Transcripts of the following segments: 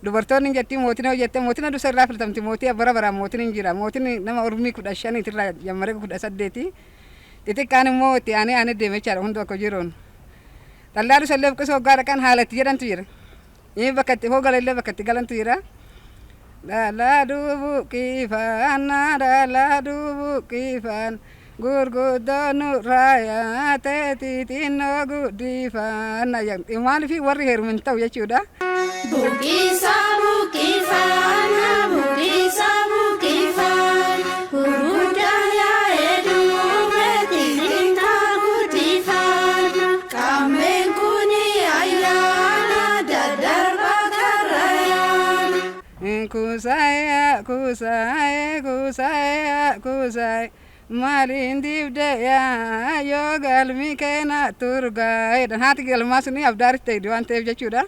Dubartoonni hin jettii mootiin hoo jettee mootiin aduu irraa filatamti, mootii bara baraan mootiin hin jira. Mootiin nama urmii 15 irraa jammaree 18. Xixiqqaan immoo itti aanee aanee deeme jechaadha hundi akka jiruun. Dhallaa dhusallee buqqisoo hoggaa dhaqan haala itti jedhantu jira. Inni bakka itti hoogalallee bakka itti galantu jira. Dhalaa dubuqqifaan, dhalaa dubuqqifaan, gurguddoon nurraa yaate, xixinnoo guddifaan. Maaliif warri heerume hin ta'u jechuudha. Buqqisa buqqifaan, buqqisa buqqifaan, gurguddaan yaa'ee duubee xixiqqaa guddifaan. Qaameen kuni ayyaana daddarba karrayaan. Kusaaya, kusaaya, kusaaya, kusaaya, maaliin dibde yaa yoo galmi keena turgaa jedhan. Haati galmaa suni abdaaritti ta'e waan ta'eef jechuudha.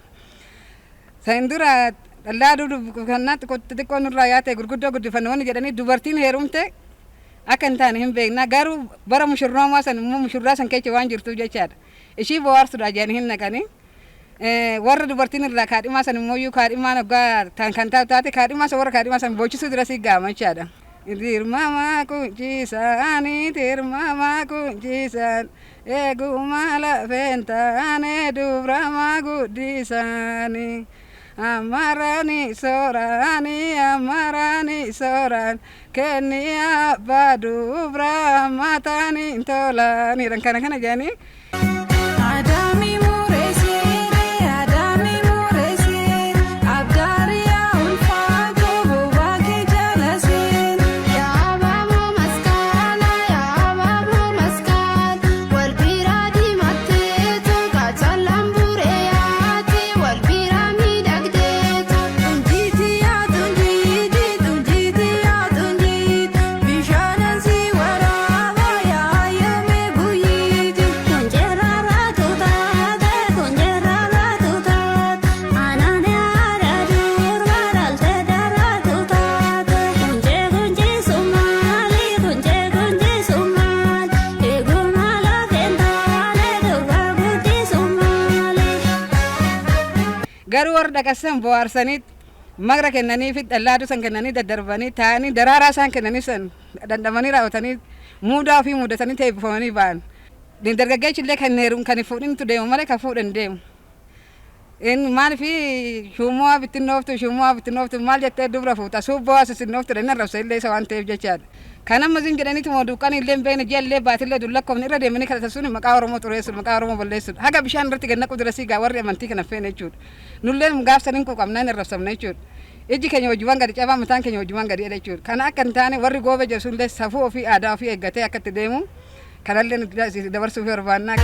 San dura dhallaa duudu kannaa xixiqqoo nurraa yaate, gurguddoo guddifannoonni jedhanii dubartiin heerumte akka hin taane hin beekna, garuu bara mushurroomaa san immoo mushurraa san keessa waan jirtuuf jechaadha. Ishii bohaarsuudha jedhanii hin naqanii. Warra dubartiin irraa kaadhimaa san immoo iyyuu kaadhimaan hoggaa kan taate kaadhimaa san, warra kaadhimaa san boochisuu dura sii gaama jechaadha. Dirmama kuncisaani, dirmama kuncisan, eeguma lafeen taane dubrama guddisaani. Amarani soorani, amarani sooran, kenni abbaa dubra mataani tolani kana kana jedhanii. Adaami mureessee, adaami mureessee, abdaariyaa ulfaatoo bobaakee jaalasee. Yaababoo maskaala, yaababoo maskaala, wal biraa diimatteetu kaachallaan buree yaate, wal biraa miidhagdeetu. Tunjiiti yaa tunjiiti, tunjiiti yaa tunjiiti, bishaanan si waraaba yaayame buyyiiti. Kunjeerraa taate, kunjeerraa taate, aanaan yaada durba dhaltee daraatu taate. Kunjee kunjee sumaali, kunjee kunjee sumaali, eeguma lafeen taane durba guddisuu maali. Garuu warra dhaqasan bohaarsanii magra kennanii fi dhallaaduu san kennanii daddarbanii taa'anii daraaraa isaan kennanii san dhandhamanii raawwatanii muudaa ofii muudatanii teebbifamanii ba'an. Dargaggeessi illee kan heerum kan hin fuudhintu deemu malee kan fuudhan deemu. Inni maaliif shuummoo bittinnooftu, shuummoo bittinnooftu maal jettee dubra fuuta, suubboo as bittinnooftu inni arrabsa illee isa waan ta'eef jechaadha. Kan amma isin jedhaniitu moo duqqanii illee hin beekne, ji'a illee baatillee dullakkoofne irra deemanii kadhatan sun maqaa Oromoo xureessuudha, maqaa Oromoo balleessuudha. Haga bishaan irratti gad naqu dura siigaa warri amantii kana feene jechuudha. Nullee gaafsan hin quuqamna, hin arrabsamna jechuudha. Iji keenya hojiiwwan gadi cabaa, mataan keenya hojiiwwan gadi jedha jechuudha. Kana akka hin taane warri goobe jedhu sunillee safuu ofii, aadaa ofii eeggatee akka itti deemu kanallee nuti dabarsuuf barbaanna.